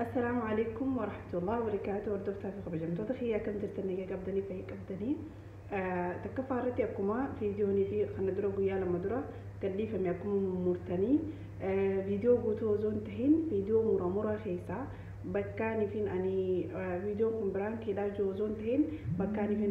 Assalaamu alaikum warahmatullahi wabarakaatu. Hordoftaa fi kabajamtoota kiyyaa, akkam jirtan? Nagaa qabdanii? Fayyaa qabdanii? Takkaffaa irratti akkuma viidiyoonii fi kana dura guyyaa 2 dura gadhiifame, akkuma mummurtanii viidiyoo guutuu osoo hin tahin viidiyoo mura mura keessaa bakkaanii fi ani viidiyoon kun biraan keedhaa jiru osoo hin tahin bakkaanii fi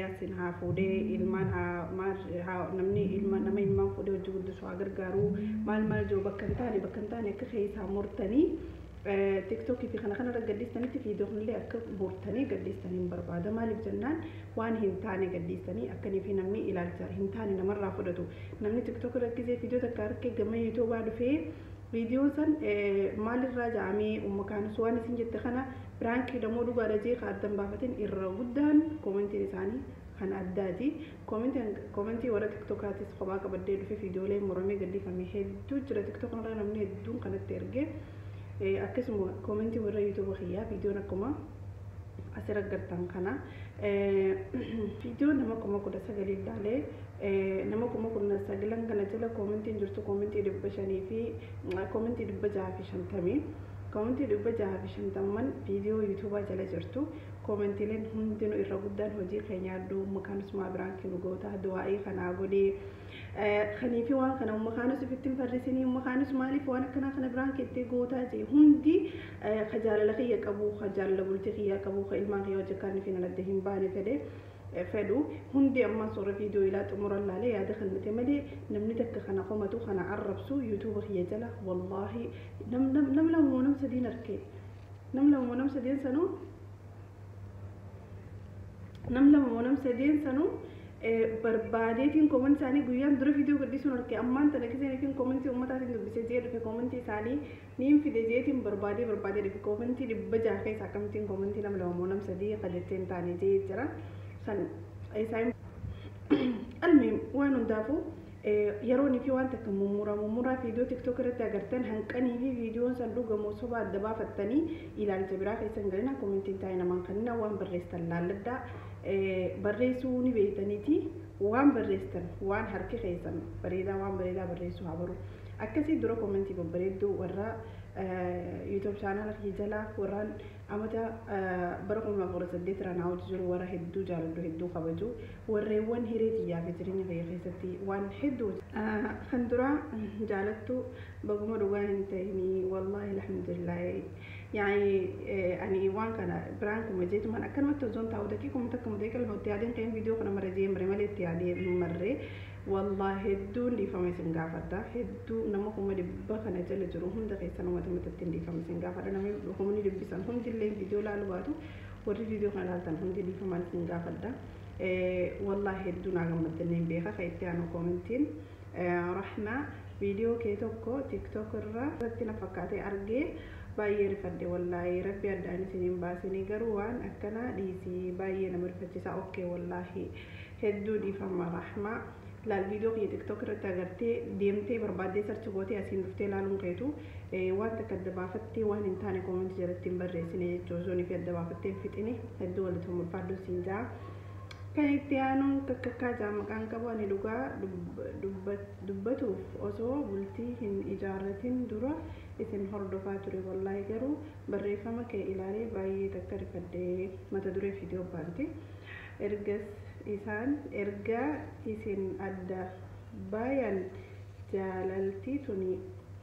Yaasin haa fuudhee ilmaan haa namni ilma nama ilmaan fuudhee hojii guddisu haa gargaaru, maal maal jiru, bakka hin taane akka keessaa murtanii TikTokii fi kana kanarra gadhiistanitti viidiyoo kunillee akka murtanii gadhiistanii hin barbaada. Maaliif jennaan, waan hin taane gadhiistanii akkanii fi namni ilaalcha hin taane namarraa fudhatu. Namni TikTok irra gisee viidiyoo takka harkee gama YouTubaa dhufee viidiyoon san maalirraa ja'amee, umma kaanus waan isin jette kana prankii damoo dhugaadha jee ka addan baafatin, irra guddaan commentiin isaanii kan addaati. Commentii warra TikTokaatis kophaa qabaddee dhufe. Viidiyoolee muramee gadhiifame hedduu jira. TikTok irra namni hedduun kanatti ergee, akkasuma commentii warra YouTuba kiyyaa viidiyoon akkuma asirra gartan kana viidiyoo nama 19,000 ilaalee, nama 19,000 kana jala commentiin jirtu commentii 500 fi commentii 650. Commentii 650n viidiyoo YouTubaa jala jirtu, commentiileen hundinuu irra guddaan hojii keenya adduu makaanusmaa biraan kinu goota, du'aa'ii kanaa godhee kaniifi waan kana makaanus ofitti hin farrisinii, makaanus maaliif waan akkanaa kana biraan keettee gootaa jee, hundi ka jaalala kiyya qabu, ka jaalala bultii kiyyaa qabu, ka ilmaan kiyya hojii kan fi adda hin baane fedhe fedhu hundi amma suuraa viidiyoo ilaa xumuran laalee yaada kennate malee, namni takka kana komatu, kana arrabsu YouTuba kiyya jala wallaahi nam lama moo nam sadiin arke. Nam lama moo nam sadiin sanuu, nam lama moo nam sadeen sanuu barbaadeetiin commentii isaanii guyyaan dura viidiyoo gadhiisuun arge. Ammaan tana kiseen commentii uummataatiin dubbisee jee dhufe, commentii isaanii niin fide jeetiin barbaadee barbaadee dhufe. Commentii 600 keessa akkamittiin commentii nama lama moo nam sadii kajettee hin taane jee jira san isaan. Almi waan hundaafuu yeroonii fi waan takka mummuraa mummuraa viidiyoo TikTok irratti agartan hanqanii fi viidiyoon san dhugamoo soba adda baafattanii ilaalcha biraa keessa hin galina. Commentiin taa'ee namaan kannina waan barreessitan laalladdaa, barreessuu ni beektaniiti. Waan barreessitan, waan harki keessan bareedaa, waan bareedaa barreessuu haa baru. Akkasii dura commentii babbareedduu warra YouTube channela kiyya jalaa, warraan amata bara 2018 irraa naa hojii jiru, warra hedduu jaaladhu, hedduu kabaju, warreewwan hiree xiyyaa fi jireenya kiyya keessatti waan hedduu kan dura jaalattu, baguma dhugaa hin ta'inii. Wallaahi alhamdulillaahi, yaani ani waan kana biraan kuma jeetumaan akkanumatti osoo hin taa'u daqiiquma takka daqiiqa 2 itti yaadeen ka'een viidiyoo kana mara jee mare malee itti yaadee marree. Wallaahi hedduun dhiifama isin gaafadha. Hedduu nama 100,000 kana jala jiru hunda keessan uummata matatti dhiifama isin gaafadha. Namni kumni dhibbisan hundillee viidiyoo laalu baatu, warri viidiyoo kana laaltan hundi dhiifamaan isin gaafadha. Wallaahi hedduu naa gammaddanneen beeka. Kan itti aanu commentiin Rahmaa, viidiyoo kee tokko TikTok irra irratti na fakkaatee argee baay'ee rifadhe. Wallaahi rabbi addaan isin hin baasinii, garuu waan akkanaa dhiisii, baay'ee nama rifachiisa. Okay, wallaahi hedduu dhiifama Rahmaa. Laal, viidiyoo kiyya TikTok irratti agartee deemtee barbaaddee search gootee asiin dhuftee laaluun keetu waan takka adda baafattee waan hin taane commentii jalatti hin barreessine jechuu osoo fi adda baafattee hin fixine. Hedduu walitti ulfaadhu siin jaa. Kan itti aanuun kakkakkaa jaa maqaan qabu, ani dhugaa dubbatuuf osoo bultii hin ijaarratin dura isin hordofaa ture. Wallaahi garuu barreeffama kee ilaalee baay'ee takka rifadhee. Mata duree viidiyoo baanti. Ergas isaan erga isin adda bayan jaalaltii tuni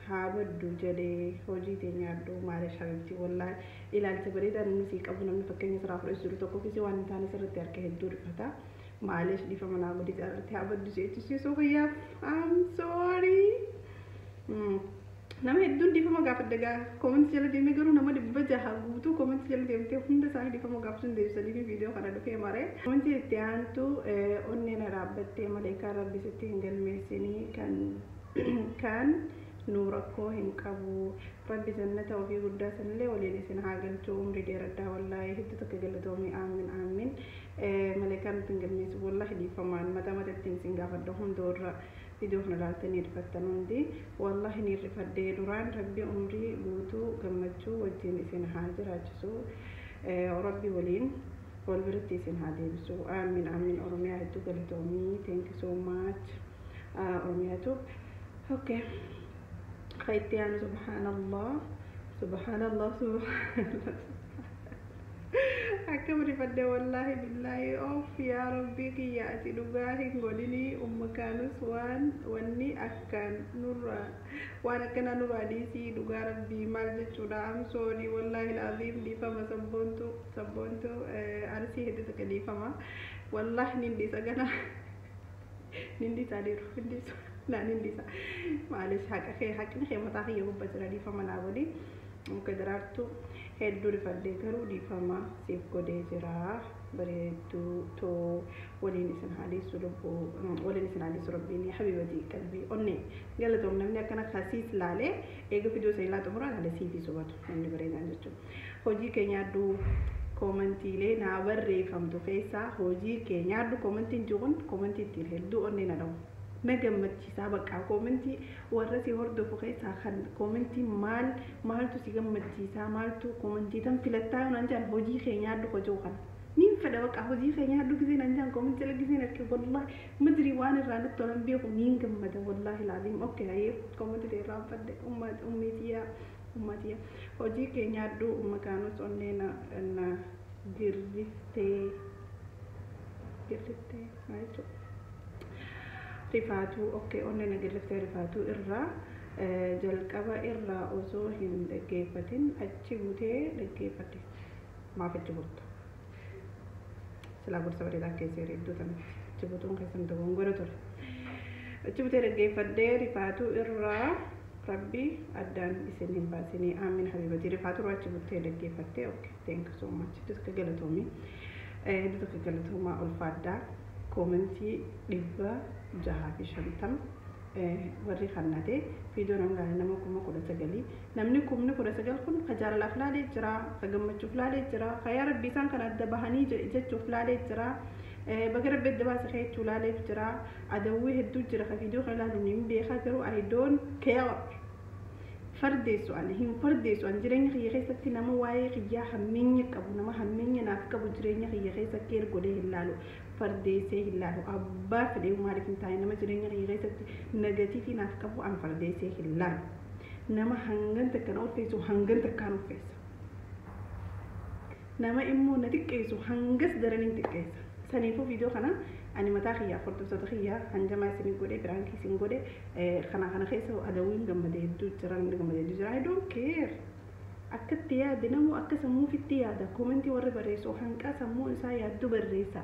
haa baddu jedhee. Hojii teenya addu maalish habibti. Wallaahi ilaalcha bareedaa namni sii qabu, namni fakkeenya siraa fudhachuu jiru tokko kisii waan hin taane sirriitti harka hedduu rifata. Maalish, dhiifama naa godhi. Jaalaltii haa baddu jechuun kiyyaaf I'm sorry. Nama hedduun dhiifama gaafadha gaa commentii jala deemee, garuu nama 600 guutuu commentii jala deemtee hunda isaanii dhiifama gaafachuun deebisanii fi viidiyoo kana dhufee maree. Commentii itti aantu, onnee na dhaabbattee, maleekaa rabbi sitti hin galmeessinii, kan nu rakkoo hin qabu, rabbi jannata ofii guddaa sanillee waliin isin haa galchuu, umrii dheeradhaa. Wallaahi hedduu tokko galatoomii. Aamin, aamin. Maleekaa nutti hin galmeessu. Wallaahi dhiifamaan mataa mataatti isin gaafadha. Hunda warra viidiyoo kana ilaaltanii rifattan hundi, wallaahi ni rifadhee duraan. Rabbi umrii guutuu gammachuu wajjin isin haa jiraachisu, rabbi waliin wal biratti isin haa deebisu. Aamin, aamin. Oromiyaa, hedduu galatoomii. Thank you so much, Oromiyaa Tube. Okay, kan itti aanu, subhaanallah. Subhaanallah, subhaanallah. Akkam rifadhe, wallaahi billaahi. Of yaa rabbii kiyya, ati dhugaa hin godhinii. Umma kaanus waan wanni akkaan nurraa, waan akkanaa nurraa dhiisii. Dhugaa rabbii maal jechuudha? Am sorry, wallaahi alaaziim, dhiifama. Sabboontu, sabboontu arsii hedduu takka dhiifama. Wallaahi nin dhiisa, gana nin dhiisa, dhiiru hin dhiisu naa nin dhiisa. Maalis haqa kee, haqni kee mataa kiyya gubbaa jira. Dhiifama naa godhi. Muka daraartu hedduu rifadhee, garuu dhiifama siif godhee jira. Bareedduu too, waliin isin haadhiisu, lubbuu waliin isin haadhiisu rabbiin. Habiibatii qalbii onnee, galatoom. Namni akkana kasiis laalee eega fiduu isa ilaa xumuraa laalee siifii subatu namni bareedaan jechuudha. Hojii keenya adduu koomantiilee naa barreeffamtu keessaa "hojii keenya adduu" koomantiin jiru kun koomantii ittiin hedduu onnee na dhawu. Na gammachiisaa bakka koomantii warra si hordofu keessaa kan koomantii maal maaltu si gammachiisaa, maaltu koomantii tan filattaa yoo naan jedhan, "hojii keenya adduu" hojii kana nin fedha. Bakka "hojii keenya adduu" gisee naan jedhan, koomantii jala giseen arge, wallaahi madrii waan irraa natti tolan beeku, niin gammada, wallaahi laaziim. Okay, hayyee, koomantii ta'e irraa fadde. Ummiitiyyaa, ummatiyya, hojii keenya adduu. Umma kaanus onnee na na girriftee, girriftee maal jechuudha? Rifaatuu, okay, onnee na girriftee rifaatuu irraa. Jalqaba irraa osoo hin dhaggeeffatin achi butee dhaggeeffadhe. Maaf achi butta? Silaa gorsa bareedaa keessa iddoo tanatti achi butuun keessan dogongora ture. Achi butee dhaggeeffadhee. Rifaatuu irraa rabbi addaan isin hin baasinii. Aamin habiibati. Rifaatuu irraa achi buttee dhaggeeffattee. Okay, thank you so much. Hedduu takka galatoomii, hedduu takka galatoomaa, ulfaaddaa. Koomentii 650 warri kannate, viidiyoo namni laale nama 19,000. Namni 19,000 kun ka jaalalaaf laalee jira, ka gammachuuf laalee jira, ka yaa rabbi isaan kan adda bahanii jechuuf laalee jira, baga rabbi adda baase jechuu laaleef jira. Adawwii hedduu jira ka viidiyoo kana laaluun hin beekaa, garuu I don't care. Fardeessu ani hin fardeessu. Ani jireenya kiyya keessatti nama waa'ee kiyyaa hammeenya qabu, nama hammeenya naaf qabu jireenya kiyya keessa care godhee hin laalu, fardeessee hin laalu. Abbaa fedhee maaliif hin taane, nama jireenya kiyya keessatti negative naaf qabu an fardeessee hin laalu. Nama hangan takka na ulfeessu hangan takkaan ulfeessa, nama immoo na xiqqeessu hangas daran hin xiqqeessa. Saniifuu viidiyoo kana ani mataa kiyyaaf, hordoftoota kiyyaa hanjamaa isin godhe, prank isin godhe. Kana keessa adawwiin gammade hedduu jira, namni gammade hedduu jira. I don't care. Akkatti yaade namu akka sammuufitti yaada. Koomentii warri barreessu hanqaa sammuun isaa yaaddu barreessa.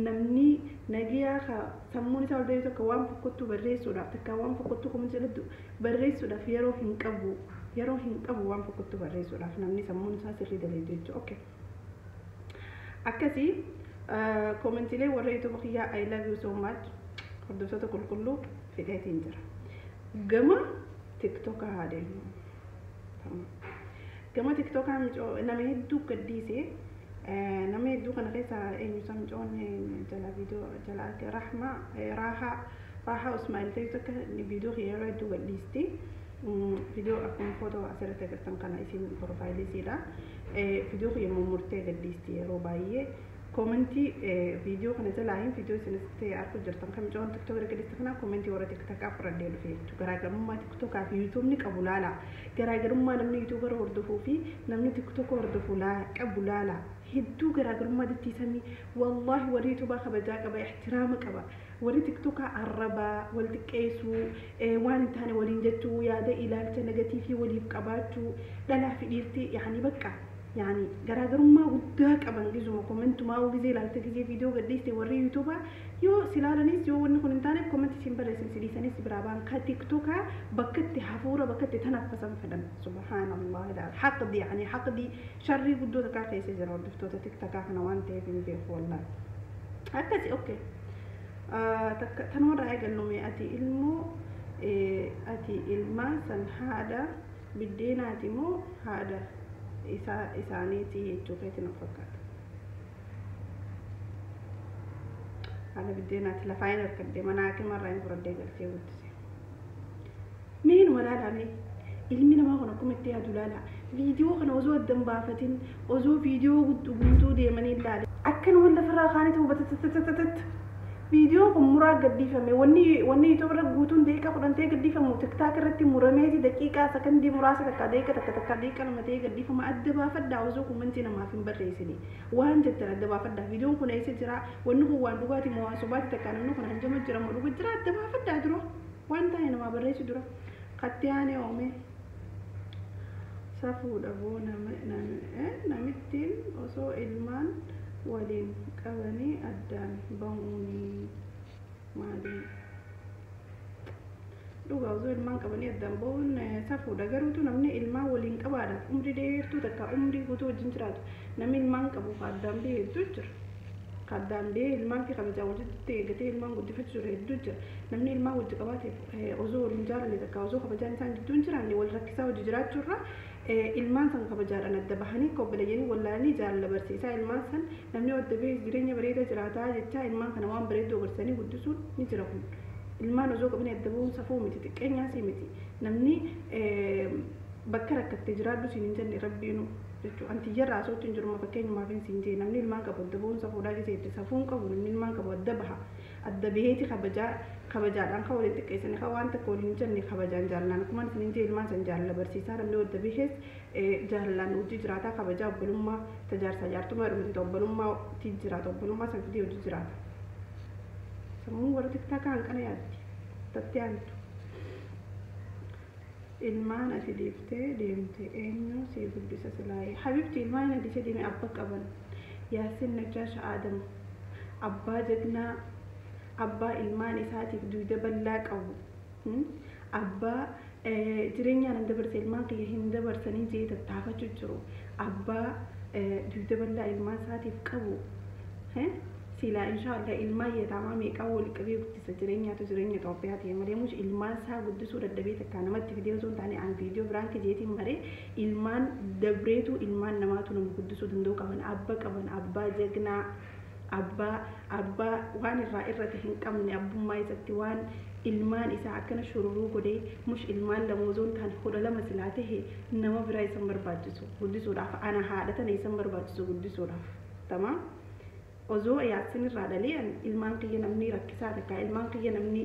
Namni nagiyaa ka sammuun isaa ol deebisu akka waan fokkottuu barreessuudhaaf takka waan fokkottuu koomentii jalatti barreessuudhaaf yeroo hin qabu, yeroo hin qabu waan fokkottuu barreessuudhaaf, namni sammuun isaa sirrii daleedu jechuudha. Okay, akkasii koomentiilee warra YouTube kiyyaa, I love you so much, hordoftoota qulqulluu fidheetiin jira. Gama TikTokaa haa deemu. Gama TikTokaa nama hedduu gaddiise. Nama hedduu kana keessa eenyusaa micoon jala viidiyoo jala arge, Rahma Raahaa, Raahaa Usmaa'il ta'e takka viidiyoo kiyya yeroo hedduu gadhiisti. Viidiyoo akkuma footoo asirratti agartan kana isin profile isiidha. Viidiyoo kiyya mummurtee gadhiisti yeroo baay'ee. Koomentii viidiyoo kana jalaa hin viidiyoo isinis arguu jirtan kan micoon TikTok irra gadhiiste kana koomentii warra TikTokaa fudhadhee dhufe jechuudha. Garaagarummaa TikTokaa fi YouTubeni qabu laala. Garaagarummaa namni YouTubera hordofuu fi namni TikToka hordofu qabu laala. Hedduu garaagarummaa dittiisamii. Wallaahi warri YouTubaa kabajaa qaba, ixtiraama qaba. Warri TikTokaa arrabaa, wal xiqqeessuu, waan hin taane waliin jechuu, yaada ilaalcha negative waliif qabaachuu, dhalaa fi dhiirtii yaani bakka yaani garaagarummaa guddaa qaban. Gizuma komentumaa gizee ilaalte, gizee viidiyoo gadhiiste, warri YouTubaa yoo silaalanis, yoo wanni kun hin taane komentii siin barreessan, si dhiisanis biraa ba'an. Ka TikTokaa bakka itti hafuura, bakka itti tanaffasan fedhan. Subhaanallah, haqdi yaani haqdi sharrii guddoo takkaa keessa jira hordoftoota TikTokaa kana waan ta'eef hin beeku wallaahi. Akkasi, okay, takka tanumarraa eegallume. Ati ilmoo, ati ilmaan san haadha biddeenaati moo haadha isaa isaaniiti jechuu keetti na fakkaata. Haadha biddeenaati lafaa hin harkadde, mana hakimarraa hin fudhadhee galchee guddise. Meenuma laalame, ilmi namaa kun akkuma itti yaadu laala. Viidiyoo kana osoo addan baafatin, osoo viidiyoo guutuu deemanii ilaale. Akkanuma lafarraa kaanitu batatatatatat. Viidiyoon kun muraa gadhiifame. Wanni YouTube irra guutuun daqiiqaa 10 ta'ee gadhiifamu TikTok irratti murameeti daqiiqaa sakandii muraasa takka daqiiqa takka takka daqiiqa 2 ta'ee gadhiifama. Adda baafadhaa osoo komantii namaaf hin barreessine. Waan jettan adda baafadhaa. Viidiyoon kun eessa jira? Wanni kun waan dhugaati moo waan sobaati? Takka namni kun hanjama jira moo dhuga jira? Adda baafadhaa dura. Waan taane namaa barreessu dura. Katti aanee oomee. Safuudha boo namittiin osoo ilmaan waliin qabanii addaan bahuuni maali? Dhugaa osoo ilmaan qabanii addaan bahuun safuudha. Garuutu namni ilmaan waliin qabaadhaaf umrii dheertuu takka umrii guutuu wajjin jiraatu namni ilmaan qabu addaan bahee hedduu jira. Addaan bahee ilmaan fi kabajaa walitti eegatee ilmaan guddifachuu jiru hedduu jira. Namni ilmaan wajji qabaateef osoo waliin jaalanne takka osoo kabajaan isaan gidduu hin jiraanne wal rakkisaa hojii jiraachuurra ilmaan san kabajaadhaan adda bahanii akka obboleeyyanii wallaalanii jaalala barsiisaa ilmaan san namni adda bahee jireenya bareedaa jiraataa jechaa ilmaan kana waan bareedduu barsiisanii guddisuun ni jira kun. Ilmaan osoo qabanii adda bahuun safuu miti, xiqqeenyaas miti. Namni bakka rakkattee jiraadhu siin hin jenne rabbiinu jechuudha. Antiyyarraa asootti hin jiru fakkeenyumaaf hin siin jee namni ilmaan qabu adda bahuun safuudhaa keessatti safuun qabu namni ilmaan qabu adda baha. Adda baheeti kabajaa kabajaadhaan kan waliin xiqqeessanii kan waan takka waliin hin jenne kabajaan jaalalaan akkuma isin hin jee ilmaan san jaalala barsiisaa namni adda bahees jaalalaan hojii jiraataa kabajaa obbolummaa tajaarsaa jaartummaa jedhamti obbolummaa jiraata obbolummaa san fidee hojii jiraata. Sammuun warra TikTokaa hanqana yaaddi. Tatti aantu. Ilmaan ati dhiiftee deemte eenyu si guddisa silaayee? Habibti ilmaan ani dhiisee deeme abba qaban. Yaasin Najjaash Aadam abbaa jagnaa, abbaa ilmaan isaatiif dugda bal'aa qabu, abbaa jireenyaan hin dabarse ilmaan kiyya hin dabarsanii jee tattaafachuu jiru, abbaa dugda bal'aa ilmaan isaatiif qabu. Silaa inshaallah ilmaan yataamaa meeqaa wal qabee guddisa jireenyaatu jireenya Itoophiyaa ta'e malee mush ilmaan isaa guddisuu dadhabee takkaa namatti fidee osoo hin taane an viidiyoo biraan kijeetiin maree ilmaan dabreetu ilmaan namaatu nama guddisuu danda'u qaban abba qaban abbaa jagnaa abbaa waan irraa irrate hin qabne abbummaa isatti waan ilmaan isaa akkana shururuu godhee mush ilmaan lama osoo hin taane 12 silaa ta'e nama biraa isan barbaachisu guddisuudhaaf ana haadha tana isan barbaachisu guddisuudhaaf. Tamaam. Osoo Yaasin irraa dhalee ilmaan kiyya namni rakkisaa takka ilmaan kiyya namni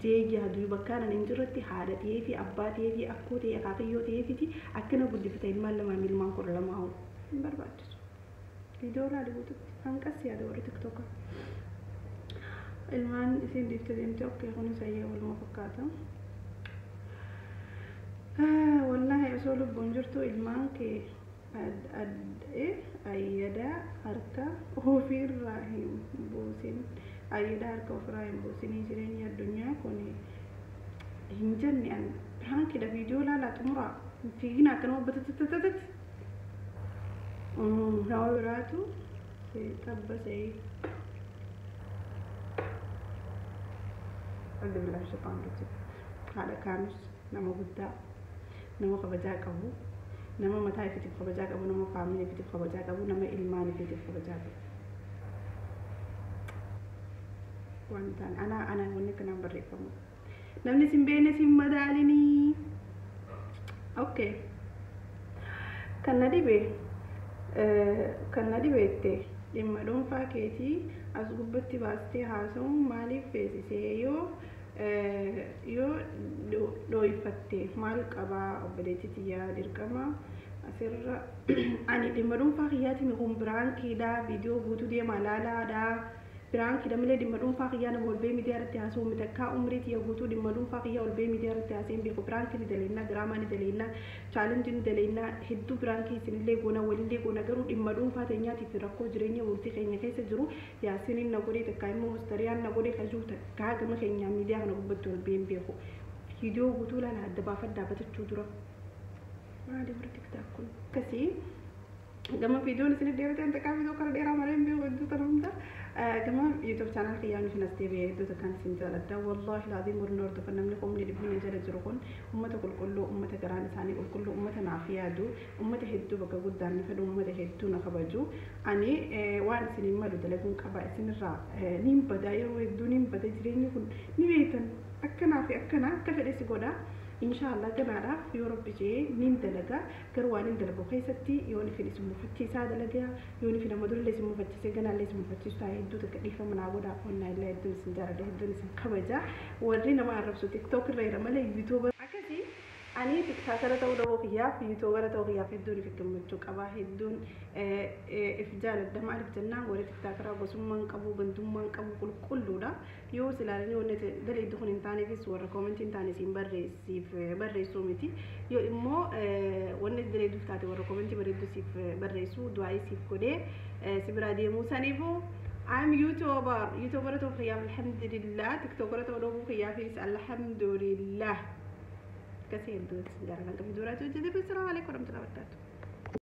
jee yaadu bakka nan hin jirretti haadha ta'ee fi abbaa ta'ee fi akkoo ta'ee akaakayyoo ta'ee fi akkana guddifata ilmaan lamaa ilmaan 12 hoo hin barbaachisu. Viidiyoo irraa guututti hanqas yaada warri TikTokaa. Ilmaan isiin dhiiftee deemte okkee kunis ayyee waluma fakkaata. Wallaahi osoo lubbuun jirtu ilmaan kee ayyadaa harka ofiirraa hin buusin ayyadaa harka ofirraa hin buusinii jireenya addunyaa kun hin jenne an piraankiidha viidiyoo laalaa xumuraa fiigina akkanuma batatatatati nama biraatu si xabbasee. Alhamdulillah shaitaan rajim. Haadha kaanus nama guddaa nama kabajaa qabu nama mataa ifiitiif kabajaa qabu nama faamilii ifiitiif kabajaa qabu nama ilmaan ifiitiif kabajaa qabu. Waan ta'an ana wanni kanaan barreeffamu. Namni sin beekne sin madaalinii. Okay. Kan na dhibeette dhimma dhuunfaa keetii as gubbatti baastee haasa'uun maaliif feesisee yoo dhooyfatte maal qabaa obboleettii tiyyaa dirqama asirra ani dhimma dhuunfaa kiyyaatiin kun biraankiidha viidiyoo guutuu deemaa laalaadha biraankiidha malee dhimma dhuunfaa kiyyaa nama ol ba'ee miidiyaa irratti haasa'u miti akka umrii tiyya guutuu dhimma dhuunfaa kiyyaa ol ba'ee miidiyaa irratti haasa'ee hin beeku biraankii ni daleennaa diraamaa ni daleennaa chaalenjii ni daleennaa hedduu biraankii isinillee goona walillee goona garuu dhimma dhuunfaa teenyaatiif rakkoo jireenya bultii keenya keessa jiru Yaasiniin na godhee takkaa immoo mustariyaan na godhee kajuu takkaa gama keenyaa miidiyaa kana gubbatti ol ba'ee hin beeku viidiyoo guutuu laala adda baafadhaa batachuu dura maali warri TikTok kun akkasii gama viidiyoon isin dheerate takkaa viidiyoo kana dheeraa malee hin beeku hedduu tana hunda gama YouTube channel kiyyaan isin as deebi'ee hedduu takkaan isin jaaladha. Wallaahi laaziim warri hordofan namni qomni dhibbina jala jiru kun ummata qulqulluu ummata garaan isaanii qulqulluu ummata naaf yaadu ummata hedduu bakka guddaan na fedhu ummata hedduu na kabaju. Ani waan isin hin malu dalaguun qaba isinirraa niin bada yeroo hedduu niin bada jireenyi kun ni beektan akkanaa fi akkanaa akka fedhe si godha. Inshaallah ganaadhaaf yoo rabbi jee niin dalagaa, garuu waan hin dalagu keessatti yoon ifin isin mufachiisaa dalagaa, yoon ifin amma durallee isin mufachiisee ganaallee isin mufachiisu taa'ee hedduu takka dhiifama naa godhaa. Qonnaa illee hedduun isin jaaladha, hedduun isin kabaja. Warri nama arrabsu TikTok irra jira malee YouTuber akkasii. Ani TikTokera ta'uu dhabuu kiyyaaf, YouTubera ta'uu kiyyaaf hedduun if gammachuu qaba, hedduun if jaaladha. Maaliif jennaan, warri TikTokeraa gosummaan qabu, gandummaan qabu, qulqulluudha. Yoo silaalanii wanni daleeddu kun hin taaneefis warra commentii hin taane siin barreessiif barreessuu miti. Yoo immoo wanni daleedduuf taate warra commentii bareedduu siif barreessu, du'aayii siif godhee si biraa deemuu. Saniifuu I'm YouTuber. YouTuber ta'uu kiyyaaf alhamdulillah. TikToker ta'uu dhabuu kiyyaafis alhamdulillah. Akkasii hedduu isin jaalladha. Kan duraatti hojjetee. Assalaamu alaikum warahmatullahi wabarakatuh.